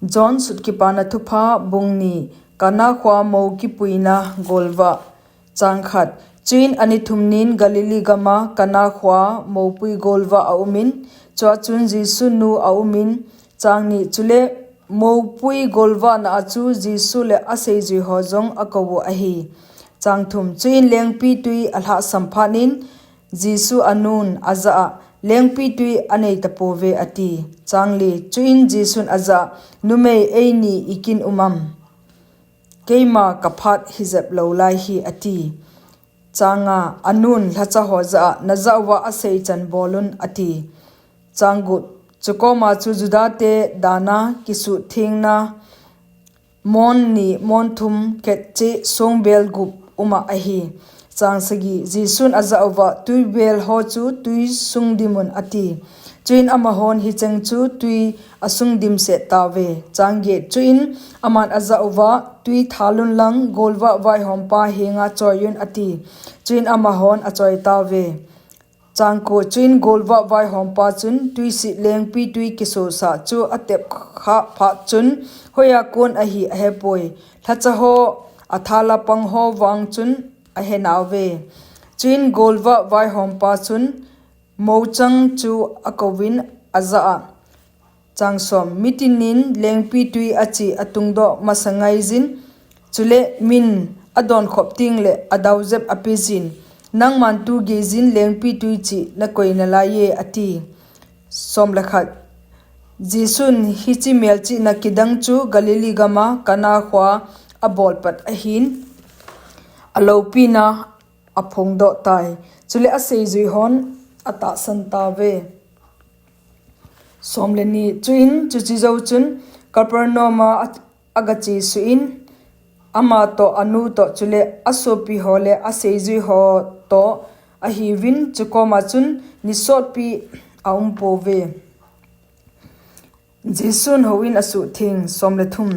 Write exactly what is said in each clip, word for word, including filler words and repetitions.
John Sut Kipana Thupha, Bung ni. Kana Khoa Mou Kipuina Golvah. Chang khat. Chuin ani thum nin Galilee gama Kana khoa moupui golvah a umin, chua chun Jesu nu a umin, chang ni. Chule moupui golvahna a chu Jesu le a seijui ho jong a kou u ahi. Chang thum. Chuin lengpitui a lhahsam phat in Jesu a nun a jah a, lengpitui a nei tapouve, a ti. Chang li. Chuin Jesun a jah a, Numei, eini i kin um am? Keima ka phat hi jep lou lai hi, a ti. Chang nga. A nun lhacha ho jah a, Na jah uva a sei chan bol un, a ti. Chang gup. Chukoma chu Juda te dana kisuhthengna mon ni mon thum khet cheh songbel gup um a ahi. Chang sagi. Jesun a jah uva, Tuibel ho chu tui sung dim un, a ti. Chuin amahon hicheng chu tui a sung dim set tauve. Chang get. Chuin aman a jah uva, Tui thal un lang, golvah vaihompa henga choi un, a ti. Chuin amahon a choi tauve. Chang ko. Chuin golvah vaihompa chun tuisit lengpitui kisosah chu a tep khah phat chun, hoiya kon ahi a hepoi. Lhacha ho, a thala pang ho vang chun a he nauve. Chuin golvah vaihompa chun mouchang chu a kouvin a jah a, Chang som. Mitin in lengpitui a chih a tungdoh masa ngai jin, chule min a donkhop teng le a dau jep a pe jin, Nangman tu gei jin lengpitui chih na koi nalai ye, a ti. Som le khat. Jesun hiche melchihna kidang chu Galilee gama Kana khoa a bol pat ahin, a loupina a phongdoh tai. Chule a seijui hon a tahsan tauve. Som le ni. Chuin chuche jou chun Capernaum a a ga chesuh in, ama toh, a nu toh, chule a sopi ho le a seijui ho toh ahiuvin, chukoma chun ni sotpi a um pouve. Jesun Houin a Suhtheng. Som le thum.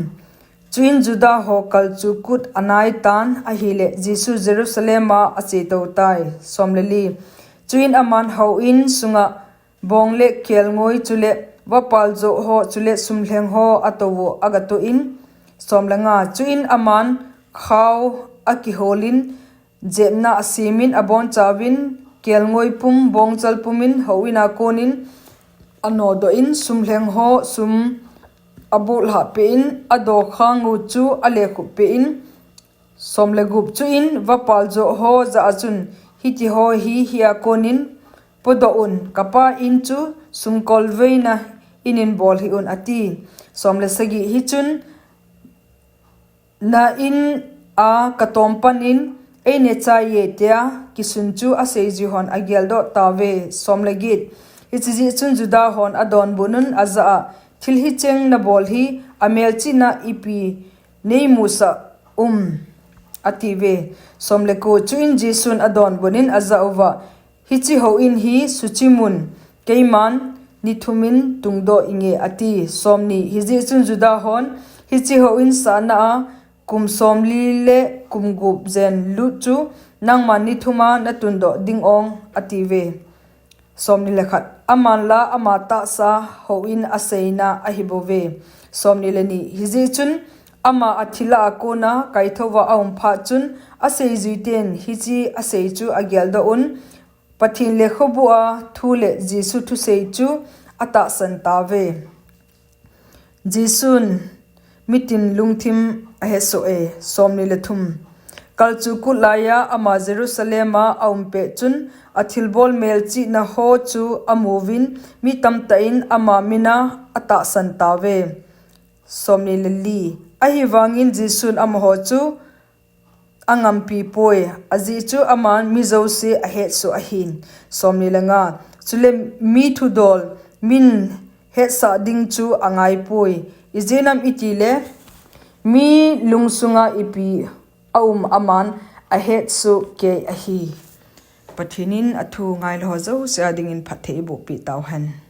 Chuin Juda ho kalchuh kut a nai tan ahile, Jesu Jerusalem a a che tou tai. Som le li. Chuin aman houin sunga bong le kelngoi chule vapal joh ho chule sumlheng ho a tou u a ga toh in. Som le nga. Chuin aman khao a kiholin, jepna a semin, a bonchauvin, kelngoi pum, bongchal pumin houin a konin a nodoh in, sumlheng ho sum a bulhah peh in, a dokhang u chu a lekhup peh in. Som le gup. Chuin vapal joh ho jah a chun, Hiti ho hi, hia konin podoh un, ka Pa in chu sumkolveina in in bol hih un, a ti. Som le sagi. Hichun na in a ka tom pan in, Ei nechai ye, tia kisun chu a seijui hon a geldoh tauve. Som le get. Hiche jeh chun Juda hon a donbut un a jah a, Thil hicheng na bol hi a melchihna ipi nei musah um, a tiuve. Som le ko. Chuin Jesun a donbut in a jah uva, Hiche houin hi suchimun, keiman ni thum in tungdoh inge, a ti. Som ni. Hijeh chun Juda hon, Hiche houin sahna a kum somli le kum gup jen lut chu nangman ni thum a na tundoh ding ong, a tiuve. Som ni le khat. Aman la ama tahsa houin a seina ahi bouve. Som ni le ni. Hijeh chun ama a thillah a kona kaithouva a um phat chun a seijui ten hiche a sei chu a geldoh un, Pathen lekhabu a thu le Jesu thusei chu a tahsan tauve. Jesun mitin lungthim a hesoh e. Som ni le thum. Kalchuh kut laiya ama Jerusalem a a um pet chun a thilbol melchihna ho chu a muvin mi tamtah in ama mina a tahsan tauve. Som ni le li. Ahivangin Jesun amaho chu a ngampi poi, ajeh chu aman mi jouse a hetsoh ahin. Som ni le nga. Chule mi thudol min hetsah ding chu a ngai poi. Ijeh inem itile mi lungsunga ipi a um aman a hetsoh kei ahi. Pathen in a thu ngailu ho jouse a dingin phatthei eiboh peh tauhen.